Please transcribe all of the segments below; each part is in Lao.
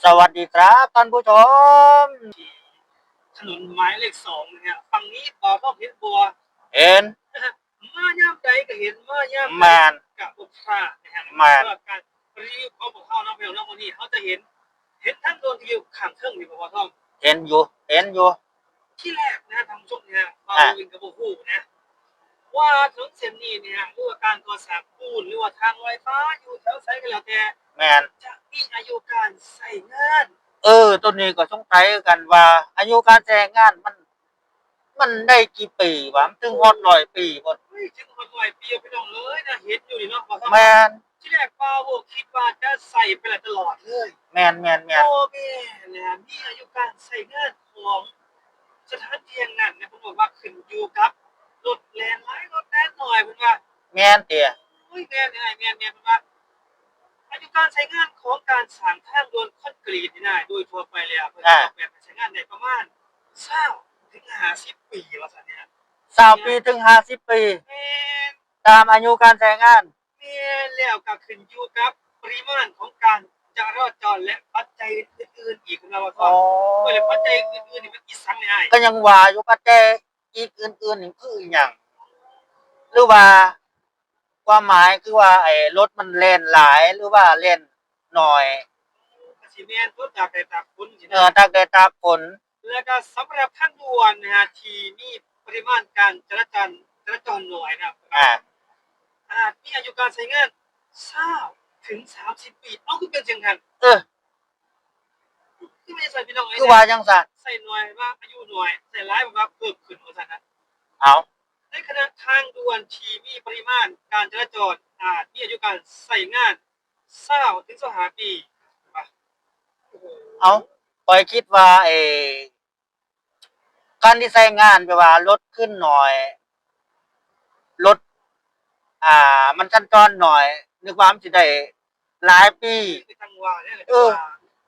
ສະຫວັດດີຄັບທ່ານຜູ້ຊົມ ທີ່ຖະໜົນໝາຍເລກສອງນະຮະ ຝັ່ງນີ້ບໍ່ຕ້ອງເຫັນບໍ່? ເຫັນ ມາຍາມໃດກໍເຫັນ ມາຍາມໃດ ແມ່ນ ກໍບໍ່ພາດນະຮະ ແມ່ນ ສຳລັບການຣີວິວຂອງພວກເຮົາເນາະ ພີ່ນ້ອງເນາະ ມື້ນີ້ເຮົາຈະເຫັນ ເຫັນທາງດ່ວນທີ່ຢູ່ຂ້າງເທິງນີ້ບໍ່ ບ່າວທອງ? ເຫັນຢູ່ ເຫັນຢູ່. ທີແລກນະທ່ານຜູ້ຊົມນະ ບ່າວເອງກໍບໍ່ຮູ້ນະ ວ່າຖະໜົນເສັ້ນນີ້ນີ້ ຫຼືວ່າການກໍ່ສ້າງປູນ ຫຼືວ່າທາງລອຍຟ້າຢູ່ແຖວໃສກໍແລ້ວແຕ່ ແມ່ນ ຈະມີອາຍຸການໃຊ້ງານ. ເອີ ໂຕນີ້ກໍສົງໄສຄືກັນວ່າ ອາຍຸການໃຊ້ງານມັນ ມັນໄດ້ກີ່ປີຫວາ? ມັນເຖິງຮອດຮ້ອຍປີບໍ່? ເຮີ້ຍ ເຖິງຮອດຮ້ອຍປີ ພີ່ນ້ອງເອີຍນະ ເຫັນຢູ່ນີ້ເນາະ ບ່າວທອງ ແມ່ນ. ທີແລກບ່າວໂອຄິດວ່າຈະໃຊ້ໄປແລ້ວຕະຫຼອດເລີຍ. ແມ່ນໆໆ ບໍ່ແມ່ນແຫຼະ ມີອາຍຸການໃຊ້ງານຂອງສະຖານທີ່ແຫ່ງນັ້ນນະ ເພິ່ນບອກວ່າຂຶ້ນຢູ່ກັບລົດແລ່ນຫຼາຍ ລົດແລ່ນໜ້ອຍ ເພິ່ນວ່າ. ແມ່ນຕິ? ໂອ້ຍ ແມ່ນອ້າຍ ແມ່ນໆ ເພິ່ນວ່າ ອາຍຸການໃຊ້ງານຂອງການສ້າງທາງດ່ວນຄອນກຣີດນີ້ນະ ໂດຍທົ່ວໄປແລ້ວເພິ່ນອອກແບບໃຫ້ໃຊ້ງານໄດ້ປະມານຊາວເຖິງຫ້າສິບປີວ່າຊັ້ນເດ. ຊາວປີເຖິງຫ້າສິບປີ? ແມ່ນ. ຕາມອາຍຸການໃຊ້ງານ? ແມ່ນແລ້ວ ກໍຂຶ້ນຢູ່ກັບປະລິມານຂອງການຈະລາຈອນ ແລະ ປັດໄຈອື່ນໆອີກ ເພິ່ນວ່າ. ອໍ ແລ້ວປັດໄຈອື່ນໆນີ້ມັນອີ່ຫຍັງນີ້ອ້າຍ? ກໍຍັງວ່າຢູ່ ປັດໄຈອີກອື່ນໆນີ້ຄືອີ່ຫຍັງ? ຫຼືວ່າຄວາມໝາຍຄືວ່າ ໄອ້ລົດມັນແລ່ນຫຼາຍ ຫຼືວ່າແລ່ນໜ້ອຍ? ກໍຊິແມ່ນຕົວະ ຕາກແດດຕາກຝົນຊີ້ນະ. ເອີ ຕາກແດດຕາກຝົນ. ແລ້ວກໍສຳລັບທາງດ່ວນນະ ທີ່ມີປະລິມານການຈະລາຈອນ ຈະລາຈອນໜ້ອຍນະ ອາ ອາດມີອາຍຸການໃຊ້ງານຊາວເຖິງສາມສິບປີ. ເອົ້າ ຄືເປັນຈັ່ງຊັ້ນ? ເອີ ຄືວ່າຈັ່ງຊັ້ນ ພີ່ນ້ອງເອີຍ ຄືວ່າຈັ່ງຊັ້ນ? ໃຊ້ໜ້ອຍວ່າອາຍຸໜ້ອຍ ໃຊ້ຫຼາຍວ່າເພີ່ມຂຶ້ນວ່າຊັ້ນນະ. ເອົ້າ ໃນຂະນະທາງດ່ວນທີ່ມີປະລິມານການຈະລາຈອນອາດມີອາຍຸການໃຊ້ງານຊາວເຖິງຊາວຫ້າປີ. ເອົ້າ ຂ້ອຍຄິດວ່າ ເອ ການທີ່ໃຊ້ງານແບບວ່າລົດຂຶ້ນໜ້ອຍ ລົດ ອ່າ ມັນສັນຈອນໜ້ອຍ ນຶກວ່າມັນຊິໄດ້ຫຼາຍປີ. ເອີ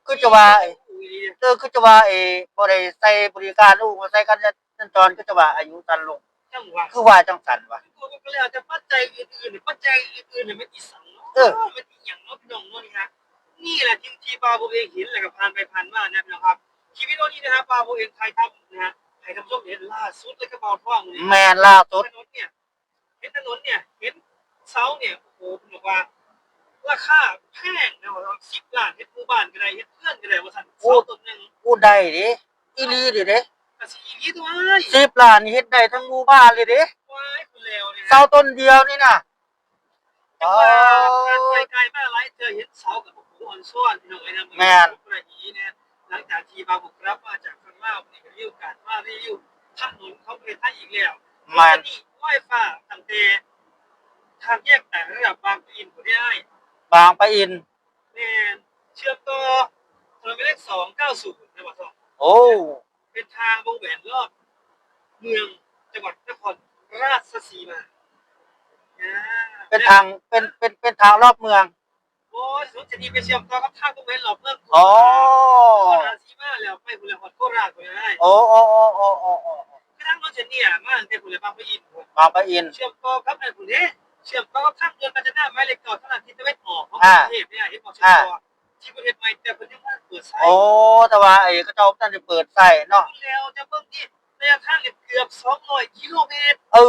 ຄືຈະວ່າ ເອີ ຄືຈະວ່າ ເອ ບໍ່ໄດ້ໃຊ້ບໍລິການ ໂອ້ ໃຊ້ການສັນຈອນ ຄືຈະວ່າອາຍຸສັ້ນລົງ. ຈັ່ງຫວະ ຄືວ່າຈັ່ງຊັ້ນຫວະ? ກໍແລ້ວແຕ່ປັດໄຈອື່ນໆ ປັດໄຈອື່ນໆນີ້ແມ່ນອີ່ຫຍັງເນາະ? ເອີ ແມ່ນອີ່ຫຍັງເນາະ ພີ່ນ້ອງເນາະ? ນີ້ແຫຼະ ສິ່ງທີ່ບ່າວໂບເອງເຫັນ ແລ້ວກໍຜ່ານໄປຜ່ານມານະ ພີ່ນ້ອງຄັບ. ຄລິບວິດີໂອນີ້ນະ ບ່າວໂບເອງຖ່າຍທຳນະ ໃຫ້ທ່ານຜູ້ຊົມເຫັນລ່າສຸດເລີຍກັບບ່າວທອງນີ້. ແມ່ນ ລ່າສຸດ. ຖະໜົນນີ້ ເຫັນຖະໜົນນີ້ ເຫັນເສົານີ້ ໂອ້ໂຫ ເພິ່ນບອກວ່າລາຄາແພງນະ ສິບລ້ານ ເຮັດໝູ່ບ້ານກໍໄດ້ ເຮັດເຮືອນກໍໄດ້ວ່າຊັ້ນ. ໂອ້ ເສົາຕົ້ນໜຶ່ງ ໂອ້ ໄດ້ເດ້ ອີ່ຫຼີເດ້ ກໍຊິອີ່ຫຼີຕົວເອີຍ. ສິບລ້ານນີ້ເຮັດໄດ້ທັງໝູ່ບ້ານເລີຍເດ້ ວ້າຍ ພຸ້ນແລ້ວນີ້ນະ ເສົາຕົ້ນດຽວນີ້ນະ. ຈັ່ງວ່າ ອໍ ຜ່ານໄປຜ່ານມາຫຼາຍເທື່ອເຫັນເສົາກໍບໍ່ຮູ້ອອນຊອນ ພີ່ນ້ອງເອີຍນະ. ແມ່ນ ກໍດີນະ ຫຼັງຈາກທີ່ບ່າວບຸກກັບມາຈາກຝັ່ງລາວ ມື້ນີ້ກໍມີໂອກາດມາຣີວິວຖະໜົນຂອງປະເທດໄທອີກແລ້ວ. ແມ່ນ ລອຍຟ້າຕັ້ງແຕ່ທາງແຍກຕ່າງລະດັບບາງປະອິນພຸ້ນເດ້ອ້າຍ. ບາງປະອິນ. ແມ່ນ ເຊື່ອມຕໍ່ຖະໜົນໝາຍເລກສອງເກົ້າສູນນະ ບ່າວທອງ. ໂອ້ ເປັນທາງວົງແຫວນລອບເມືອງ ຈັງຫວັດນະຄອນລາຊະສີມາ. ອ່າ ເປັນທາງ ເປັນ ເປັນ ເປັນທາງລອບເມືອງ. ບໍ່ ຖະໜົນເສັ້ນນີ້ໄປເຊື່ອມຕໍ່ກັບທາງວົງແຫວນລອບເມືອງ ອໍ ນະຄອນລາຊະສີມາ ແລ້ວໄປພຸ້ນແລ້ວຮອດໂຄລາດພຸ້ນນະອ້າຍ. ໂອ້ ໂອ້ ຄືທາງຖະໜົນເສັ້ນນີ້ມາຕັ້ງແຕ່ພຸ້ນແຫຼະ ບາງປະອິນພຸ້ນ ບາງປະອິນ ເຊື່ອມຕໍ່ກັບໄອ້ພຸ້ນເດ້ ເຊື່ອມຕໍ່ກັບທາງດ່ວນການຈະນາໝາຍເລກເກົ້າ ທາງດ້ານທິດຕາເວັນອອກຂອງ ອ່າ ກະເທບເດ້ ເຫັນບໍ່? ເຊື່ອມຕໍ່ ອ່າ ທີ່ເພິ່ນເຮັດໃໝ່ ແຕ່ເພິ່ນຍັງບໍ່ເປີດໃຊ້. ໂອ້ ແຕ່ວ່າໄອ້ເຂົາເຈົ້າບໍ່ທັນໄດ້ເປີດໃຊ້ເນາະ. ແລ້ວຈະເບິ່ງນີ້ ໄລຍະທາງນີ້ເກືອບສອງຮ້ອຍກິໂລເມດ. ເອີ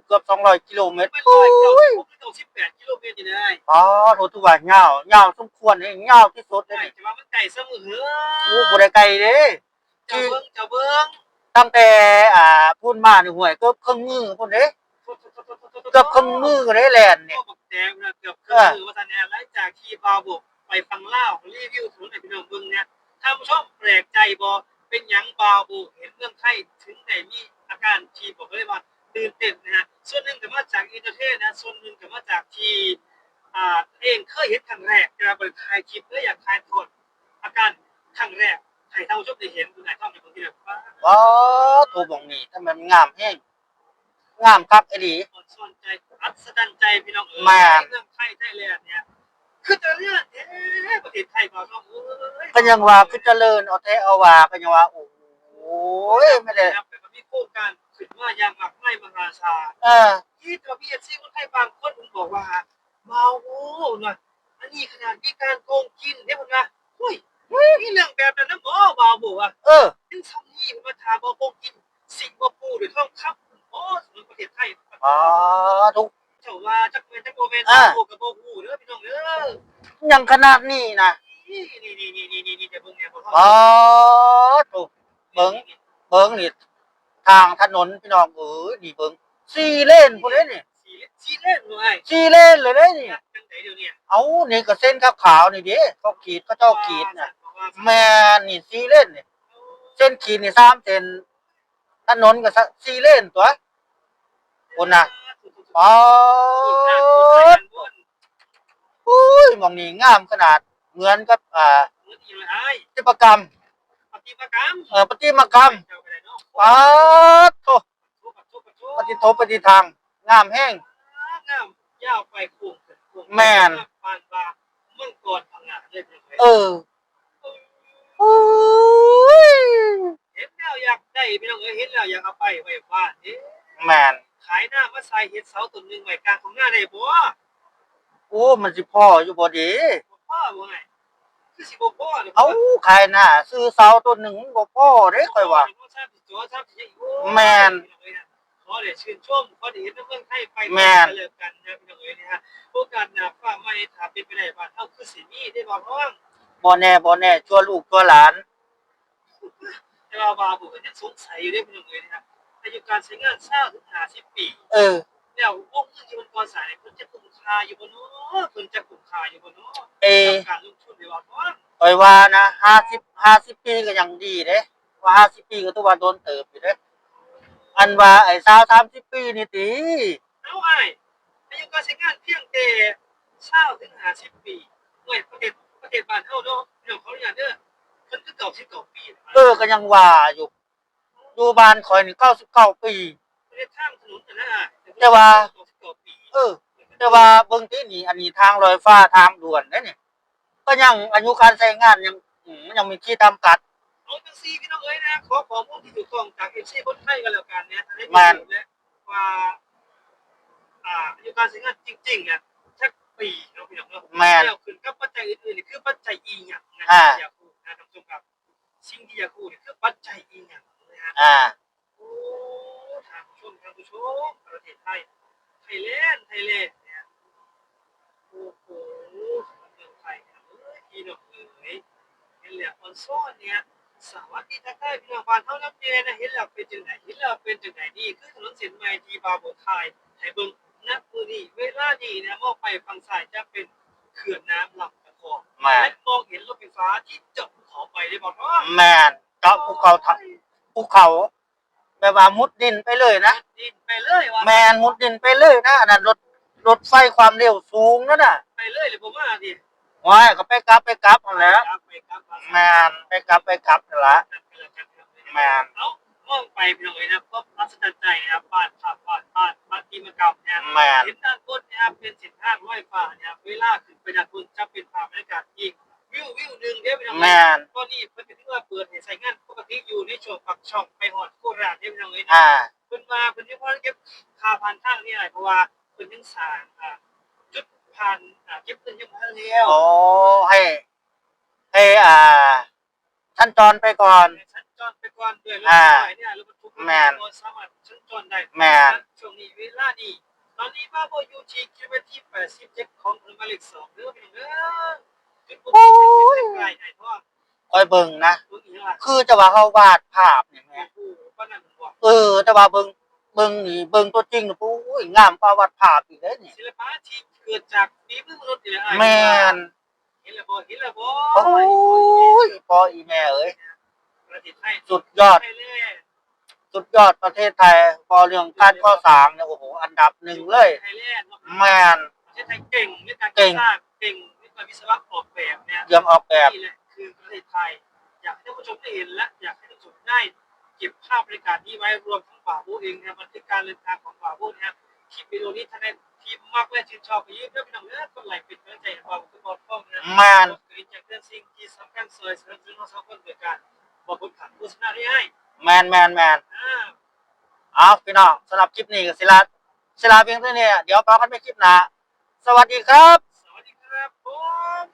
ເກືອບສອງຮ້ອຍກິໂລເມດ. ແມ່ນຮ້ອຍເກົ້າສິບຫົກ ໂອ້ຍ ຫຼື ເກົ້າສິບແປດກິໂລເມດນີ້ນະອ້າຍ. ອໍ ໂຫ ຖືວ່າຍາວ ຍາວສົມຄວນເດ ຍາວທີ່ສຸດເດນີ້. ຈະວ່າມັນໄກຊະມື້ເຫີ. ໂອ້ ບໍ່ໄດ້ໄກເດ້. ເຈົ້າເບິ່ງ ເຈົ້າເບິ່ງ ຕັ້ງແຕ່ ອ່າ ພຸ້ນມານີ້ ຫ້ວຍ ເກືອບເຄິ່ງມື້ພຸ້ນເດ້ ເກືອບເຄິ່ງມື້ເດ້ແລ່ນນີ້. ເກືອບເຄິ່ງມື້ວ່າຊັ້ນແດ່. ຫຼັງຈາກທີ່ບ່າວໂບໄປຝັ່ງລາວ ຣີວິວຖະໜົນໃຫ້ພີ່ນ້ອງເບິ່ງນະ ທ່ານຜູ້ຊົມແປກໃຈບໍ່ ເປັນຫຍັງບ່າວໂບເຫັນເມືອງໄທເຖິງໄດ້ມີອາການທີ່ບອກໄດ້ວ່າຕື່ນເຕັ້ນນະ? ສ່ວນໜຶ່ງກໍມາຈາກເອັນເຕີເທນນະ ສ່ວນໜຶ່ງກໍມາຈາກທີ່ ອ່າ ຕົວເອງເຄີຍເຫັນຄັ້ງແລກ ແຕ່ວ່າບໍ່ໄດ້ຖ່າຍຄລິບ ເລີຍຢາກຖ່າຍທອດອາການຄັ້ງແລກ ໃຫ້ທ່ານຜູ້ຊົມໄດ້ເຫັນ ເບິ່ງ ອ້າຍທອງ ໃຫ້ເບິ່ງທີເດີ. ວ້າ ໂຕ ໝ່ອງນີ້ທຳໄມມັນງາມແຮງ ງາມຄັກອີ່ຫຼີ. ອັດສະດັນໃຈ ອັດສະດັນໃຈພີ່ນ້ອງເອີຍ. ແມ່ນ ເມືອງໄທ ໄທແລນນີ້ ຄືຈະເລີນແທ້ປະເທດໄທ ບ່າວທອງເອີຍ. ກໍຍັງວ່າຄືຈະເລີນເອົາແທ້ເອົາວ່າ ກໍຍັງວ່າ ໂອ້ຍ ແມ່ນແຫຼະ ແລ້ວກໍມີໂຄງການຂຶ້ນມາຢ່າງມາກມາຍມະຫາສານ. ເອີ ທີ່ວ່າມີເອັຟຊີຄົນໄທບາງຄົນເພິ່ນບອກວ່າ ບ່າວ ໂອ້ ເພິ່ນວ່າ ອັນນີ້ຂະໜາດມີການໂກງກິນເດ້ ເພິ່ນວ່າ. ໂອ້ຍ ເອີ ເຖິງຊ່ຳນີ້ເພິ່ນວ່າຖ້າບໍ່ປົກກິນຊິງບໍ່ປູດ້ວຍທອງຄຳ ໂອ້ ສຳລັບປະເທດໄທ ປາດໂທ້ ເຈົ້າວ່າຈັກແມ່ນຈັກບໍ່ແມ່ນ ເອີ ເຮົາກໍບໍ່ຮູ້ເດີພີ່ນ້ອງເດີ ຫຍັງຂະໜາດນີ້ນະ ນີ້ໆໆໆໆ ເບິ່ງແດ່ ປາດໂທ້ ເບິ່ງ ເບິ່ງນີ້ ທາງຖະໜົນພີ່ນ້ອງເອີຍ ນີ້ເບິ່ງ ສີ່ເລນພຸ້ນເດ້ນີ້ ສີ່ເລນ ສີ່ເລນບໍ່ອ້າຍ ສີ່ເລນເລີຍເດ້ນີ້ ຈັກຈັ່ງໃດດຽວນີ້ ເອົ້າ ນີ້ກໍເສັ້ນຂາວໆນີ້ເດ້ ເຂົາຂີດ ເຂົາເຈົ້າຂີດນະ ແມ່ນນີ້ ສີ່ເລນນີ້ ເສັ້ນຂີດນີ້ສາມເສັ້ນ ຖະໜົນກໍສະ ສີ່ເລນຕົວະ ພຸ້ນນະ ປາດ ໂອ້ຍ ໝ່ອງນີ້ງາມຂະໜາດ ເໝືອນກັບ ອ່າ ປະຕິມາກຳ ປະຕິມາກຳ ເອີ ປະຕິມາກຳ ປາດໂທ້ ປະຕິໂທ ປະຕິໂທ ປະຕິໂທ ປະຕິທັງ ງາມແຮງ ງາມ ຍາວໄປໂຄ້ງຂຶ້ນໂຄ້ງ ແມ່ນ ປານວ່າມັງກອນພັງງາເລີຍ ເອີ ໂອ້ຍ ເຫັນແລ້ວຢາກໄດ້ພີ່ນ້ອງເອີຍ ເຫັນແລ້ວຢາກເອົາໄປໄວ້ບ້ານເດ້ ແມ່ນ ຂາຍນາມາໃສ່ ເຮັດເສົາຕົ້ນໜຶ່ງໄວ້ກາງທົ່ງນາໄດ້ບໍ່? ໂອ້ ມັນຊິພໍຢູ່ບໍ່ເດ? ບໍ່ພໍບໍ່ໄງ ຄືຊິບໍ່ພໍເດ? ເອົ້າ ຂາຍນາຊື້ເສົາຕົ້ນໜຶ່ງມັນບໍ່ພໍເດ້ ຂ້ອຍວ່າ ບໍ່ພໍເນາະ ສາມສິບ ສາມສິບ ໂອ້ຍ ແມ່ນ ຂໍໄດ້ຊື່ນຊົມ ຂໍໄດ້ເຫັນນຳເມືອງໄທໄປ ແມ່ນ ກັນແລ້ວກັນນະ ພີ່ນ້ອງເອີຍນະ ໂອກາດໜ້າຟ້າໃໝ່ ຖ້າເປັນໄປໄດ້ ບ້ານເຮົາຄືຊິມີເດ້ ບ່າວທອງ ບໍ່ແນ່ ບໍ່ແນ່ ຊົ່ວລູກຊົ່ວຫຼານ ແຕ່ວ່າບ່າວໂບກໍຍັງສົງໄສຢູ່ເດ້ ພີ່ນ້ອງເອີຍນະ ອາຍຸການໃຊ້ງານ ຊາວ ເຖິງ ຫ້າສິບ ປີ ເອີ ແລ້ວວົງເງິນທີ່ມັນກໍ່ສ້າງນີ້ ເພິ່ນຈະກຸ້ມຄ່າຢູ່ບໍ່ເນາະ ເພິ່ນຈະກຸ້ມຄ່າຢູ່ບໍ່ເນາະ ເອີ ກັບການລົງທຶນນີ້ ບ່າວທອງ ຂ້ອຍວ່ານະ ຫ້າສິບ ຫ້າສິບ ປີກໍຍັງດີເດ້ ວ່າ ຫ້າສິບ ປີກໍຖືວ່າດົນເຕີບຢູ່ເດ້ ອັນວ່າໄອ້ ຊາວ ສາມສິບ ປີນີ້ຕິ ເອົາອ້າຍ ອາຍຸການໃຊ້ງານພຽງແຕ່ ຊາວ ເຖິງ ຫ້າສິບ ປີ ໂອ້ຍ ປະເທດ ປະເທດບ້ານເຮົາເນາະ ພີ່ນ້ອງ ຂໍອະນຸຍາດເດີ ເພິ່ນຄື ເກົ້າສິບເກົ້າ ປີ ເອີ ກໍຍັງວ່າຢູ່ ຢູ່ບ້ານຂ້ອຍນີ້ ເກົ້າສິບເກົ້າ ປີ ປະເທດທາງຖະໜົນຫັ້ນນະ ແຕ່ວ່າ ເກົ້າສິບເກົ້າ ປີ ເອີ ແຕ່ວ່າເບິ່ງຕິນີ້ ອັນນີ້ທາງລອຍຟ້າ ທາງດ່ວນເດ້ນີ້ ກໍຍັງອາຍຸການໃຊ້ງານຍັງ ອືມ ມັນຍັງມີຂີດຈຳກັດ ເອົາຈັ່ງຊີ້ພີ່ນ້ອງເອີຍນະ ຂໍຂໍ້ມູນທີ່ຖືກຕ້ອງຈາກເອັຟຊີຄົນໄທກໍແລ້ວກັນນະ ຈະໄດ້ຮູ້ແຫຼະວ່າ ອາ ອາຍຸການໃຊ້ງານຈິງໆ ນະ ຈັກປີເນາະ ພີ່ນ້ອງເນາະ ແມ່ນ ແລ້ວຂຶ້ນກັບປັດໄຈອື່ນໆ ນີ້ຄືປັດໄຈອີ່ຫຍັງນະ ອາ ຢາກຮູ້ນະ ທ່ານຜູ້ຊົມ ສິ່ງທີ່ຢາກຮູ້ນີ້ຄືປັດໄຈອີ່ຫຍັງນະ ອາ ໂອ້ ທ່ານຜູ້ຊົມ ທ່ານຜູ້ຊົມ ປະເທດໄທ ໄທແລນ ໄທແລນ ໂອ້ໂຫ ເມືອງໄທເອີຍ ພີ່ນ້ອງເອີຍ ເຫັນແລ້ວອອນຊອນເນຍ ສະຫວັດດີທັກທາຍພີ່ນ້ອງບ້ານເຮົານຳແດ່ນະ ເຫັນແລ້ວເປັນຈັ່ງໃດ ເຫັນແລ້ວເປັນຈັ່ງໃດ ນີ້ຄືຖະໜົນເສັ້ນໃໝ່ທີ່ບ່າວໂບຖ່າຍໃຫ້ເບິ່ງ ນະ ມື້ນີ້ ເວລານີ້ນະ ມອງໄປຝັ່ງຊ້າຍຈະເປັນເຂື່ອນນ້ຳລຳຕະຄອງ ແມ່ນ ແລະ ມອງເຫັນລົດໄຟຟ້າທີ່ເຈາະພູເຂົາໄປໄດ້ບໍ່ເນາະ ແມ່ນ ເຈາະພູເຂົາ ໂອ້ຍ ພູເຂົາ ແບບວ່າມຸດດິນໄປເລີຍນະ ມຸດດິນໄປເລີຍວ່າ ແມ່ນ ມຸດດິນໄປເລີຍນະ ອັນນັ້ນລົດ ລົດໄຟຄວາມເລັວສູງນັ້ນນະ ໄປເລີຍແລ້ວບໍ່ມາຕິ ໂອ້ຍ ກໍໄປກັບ ໄປກັບຫັ້ນແຫຼະ ໄປກັບ ໄປກັບ ແມ່ນ ໄປກັບ ໄປກັບຫັ້ນລະ ແມ່ນ ເອົ້າ ມອງໄປພີ່ນ້ອງເອີຍນະ ຄວາມອັດສະຈັນໃຈນະ ບາດພາບ ບາດ ບາດປະຕິມາກຳນະ ແມ່ນ ເຫັນດ້ານບົນນະ ເປັນເສັ້ນທາງລອຍຟ້ານະ ເວລາຂຶ້ນໄປດ້ານບົນຈະເປັນພາບບັນຍາກາດທີ່ ວິວ ວິວໜຶ່ງເດ້ພີ່ນ້ອງ ແມ່ນ ຕອນນີ້ເພິ່ນກໍຖືວ່າເປີດໃຫ້ໃຊ້ງານປົກກະຕິຢູ່ໃນຊ່ວງປາກຊ່ອງໄປຮອດໂຄລາດເດ້ພີ່ນ້ອງເອີຍ ອ່າ ເພິ່ນວ່າເພິ່ນຍັງບໍ່ທັນເກັບຄ່າຜ່ານທາງນີ້ຫຼາຍ ເພາະວ່າເພິ່ນຍັງສ້າງ ອ່າ ຈຸດຜ່ານ ອ່າ ເກັບເງິນຍັງບໍ່ທັນແລ້ວ ອໍ ໃຫ້ ໃຫ້ ອ່າ ສັນຈອນໄປກ່ອນ ໃຫ້ສັນຈອນໄປກ່ອນ ດ້ວຍລົດ ອ່າ ນ້ອຍນີ້ ລົດບັນທຸກ ແມ່ນ ບໍ່ສາມາດສັນຈອນໄດ້ ແມ່ນ ຊ່ວງນີ້ເວລານີ້ ຕອນນີ້ມາບໍ່ຢູ່ທີ່ກິໂລແມັດທີແປດສິບເຈັດຂອງຖະໜົນໝາຍເລກສອງເດີພີ່ນ້ອງເດີ ໂອ້ຍ ຂ້ອຍເບິ່ງນະ ຄືຈະວ່າເຮົາວາດພາບນີ້ແມ່ ເອີ ແຕ່ວ່າເບິ່ງ ເບິ່ງນີ້ ເບິ່ງຕົວຈິງນີ້ ໂອ້ຍ ງາມກວ່າວາດພາບອີກເດ້ນີ້ ສິລະປະທີ່ເກີດຈາກຝີມືມະນຸດນີ້ແຫຼະ ແມ່ນ ເຫັນແລ້ວບໍ່ ເຫັນແລ້ວບໍ່ ໂອ້ຍ ພໍ່ອີ່ແມ່ເອີຍ ປະເທດໄທ ສຸດຍອດ ສຸດຍອດປະເທດໄທ ເວົ້າເລື່ອງການກໍ່ສ້າງນີ້ ໂອ້ໂຫ ອັນດັບໜຶ່ງເລີຍ ໄທແລນເນາະ ແມ່ນ ປະເທດໄທເກັ່ງໃນການກໍ່ສ້າງ ເກັ່ງໃນການວິສະວະອອກແບບເນຍ ເລື່ອງອອກແບບ ນີ້ແຫຼະຄືປະເທດໄທ ຢາກໃຫ້ທ່ານຜູ້ຊົມໄດ້ເຫັນ ແລະ ຢາກໃຫ້ທ່ານຜູ້ຊົມໄດ້ເກັບພາບບັນຍາກາດນີ້ໄວ້ ລວມທັງບ່າວໂບເອງນະ ບັນທຶກການເດີນທາງຂອງບ່າວໂບເນຍ ຄລິບວິດີໂອນີ້ ຖ້າໃດທີ່ມັກ ແລະ ຊື່ນຊອບ ກໍຢ່າລືມເດີພີ່ນ້ອງເດີ ກົດໄລ ເປັນກຳລັງໃຈໃຫ້ບ່າວໂບກັບບ່າວທອງນະ ແມ່ນ ກົດກະດິ່ງແຈ້ງເຕືອນ ສິ່ງທີ່ສຳຄັນ ຊ່ອຍສະໜັບສະໜູນເຮົາສອງຄົນດ້ວຍການ ບໍ່ພົດພາດໂຄສະນາເລີຍ ແມ່ນໆໆ ອ່າ ເອົາ ພີ່ນ້ອງ ສຳລັບຄລິບນີ້ກໍຊິລາ ຊິລາພຽງເທົ່ານີ້ ດຽວພໍ້ກັນໃໝ່ຄລິບໜ້າ ສະຫວັດດີຄັບ ສະຫວັດດີຄັບຜົມ.